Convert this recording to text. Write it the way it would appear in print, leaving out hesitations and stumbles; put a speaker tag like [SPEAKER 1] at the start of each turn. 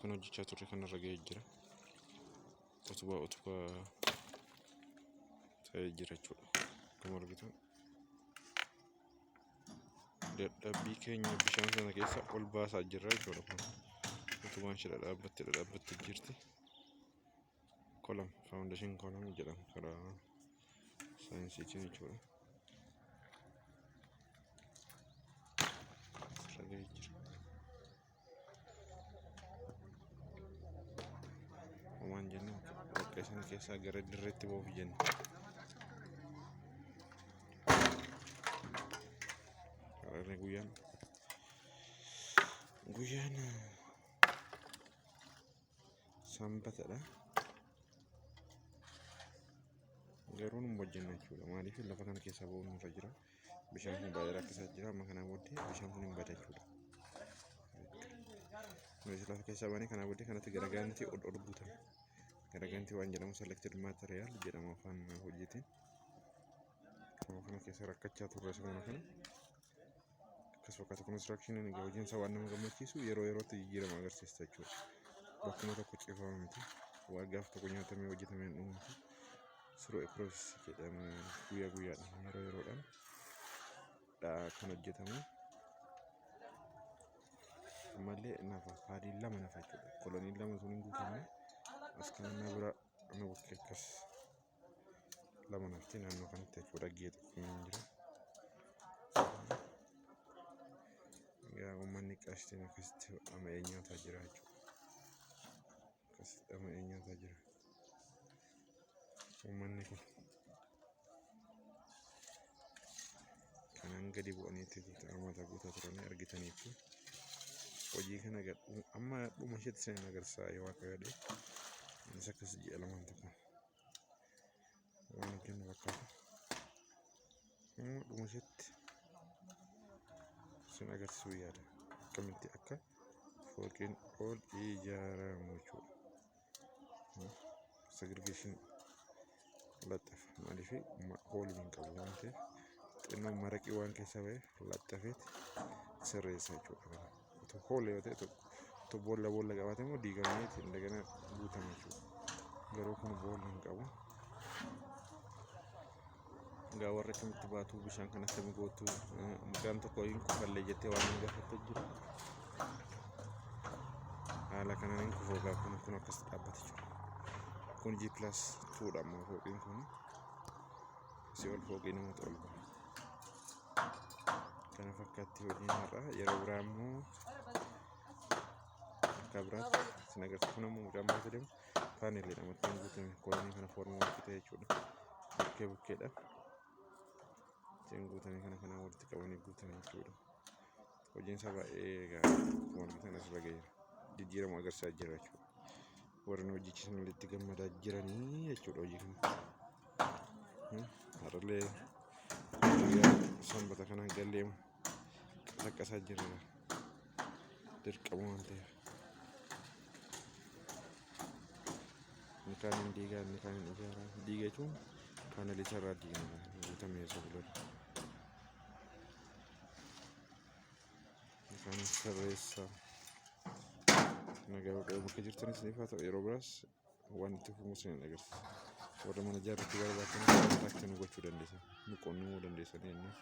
[SPEAKER 1] Kan hojjechaa turre kanarra ga'ee jira. Utubaa utubaa ta'ee jira jechuudha. Akkuma argitan dadhabbii keenya bishaan sana keessa ol baasaa jirra jechuudha kun. Utubaan ishee dhadhaabbattee dhadhaabbattee jirti. Column, foundation column jedhama karaa saayinsiitiin jechuudha. Asirra ga'ee jira. Homaan jenne dhoqqee sana keessaa gara dirreetti ba'uuf jenne. Har'a guyyaan guyyaan sanbatadha. Garuu nu hojjenna jechuudha. Maaliif lafa kana keessaa ba'uun nurra jira. Bishaan kun baay'ee rakkisaa jira. Amma kanaa booddee bishaan kun hin bada jechuudha. Nuti lafa keessaa baanee kanaa booddee kanatti garagaanti ol ol guutama. Garagaanti waan jedhamu selected material jedhama afaan hojiitiin. Akkuma kana keessa rakkachaa turre sana kana. Akkas fakkaata construction egaa hojiin isaa waan nama gammachiisu yeroo yerootti jijjiirama agarsiista jechuudha. Bakkuma tokko cifama miti. Waa gaaf tokko nyaatamee hojjetamee hin dhumu miti. Through a process jedhama guyyaa guyyaadhaan yeroo yeroodhaan dha kan hojjetamu. Ammallee nafa paadiin lama nafa jechuudha. Koloniin lama sun hin guutamne as kana na bira na bukkee akkas lama nafti naannoo kanatti jechuudha. Geexu kun hin jira. Egaa uummanni qashtiin akkasitti dhama'ee nyaataa jira jechuudha. Akkasitti dhama'ee nyaataa jira. Uummanni kun kanaan gadi bu'aniitti armata guutaa turanii argitaniitu. Hojii kana amma dhuma isheetti isin agarsiisa yoo waaqa jedhe. Innis akkas ji'a lamaan tokko waan hojjennu fakkaata. Amma dhuma isheetti isin agarsiisuu yaada. Akkamitti akka fooqiin ol ijaaramu jechuudha. Segregation laxxafa. Maaliif hoolii hin qabu waan ta'eef xinnoo maraqii waan keessa ba'eef laxxafeeti sirreessa jechuudha. Otoo hoola yoo ta'e otoo boolla boolla qabaate immoo diigameeti indagana guutama jechuudha. Garuu kun boolla hin qabu. Egaa warri akkamitti baatu bishaan kan akkami gootu mucaan tokko hin kufallee jettee waan hin gaafatte jira. Haala kanaan hin kufu egaa kun kun akkas dhaabbate jira. Kun G plus 2 dha amma fooqiin kun. Asii ol fooqii namatti ol ba'a. Kana fakkaatti hojiin har'aa yeroo biraa immoo akka biraatti isin agarsiisa. Kun ammoo mucaan baatee deemu paaneeliidha namatti guutame kolonii kana foorma wal qixa jechuudha. Bukkee bukkeedha. Ittiin guutame kana kanaan walitti qabanii guutame jechuudha. Hojiin isaa baay'ee egaa akkuma argitan asirra gaheera. Jijjiirama agarsiisaa jira jechuudha. Warri nu hojjechiisan walitti gammadaa jiranii jechuudha hojii kanatti. Har'allee guyyaa sanbata kana gallee qasaqqasaa jirra. Dirqama waan ta'eef. Inni kaan hin diigaa, inni kaan hin ijaaraa. Diiga jechuun paanelii isaarraa diigna guutamee isa bula. Inni kaan sirreessa. Nagaa waaqayyoo bakka jirtan isiniif haa ta'u yeroo biraas waan itti fufu isin agarsiisa. Warra mana ijaarrachuu barbaaddan kontaaktii nu gochuu dandeessan. Nu quunnamuu dandeessanii jennaan.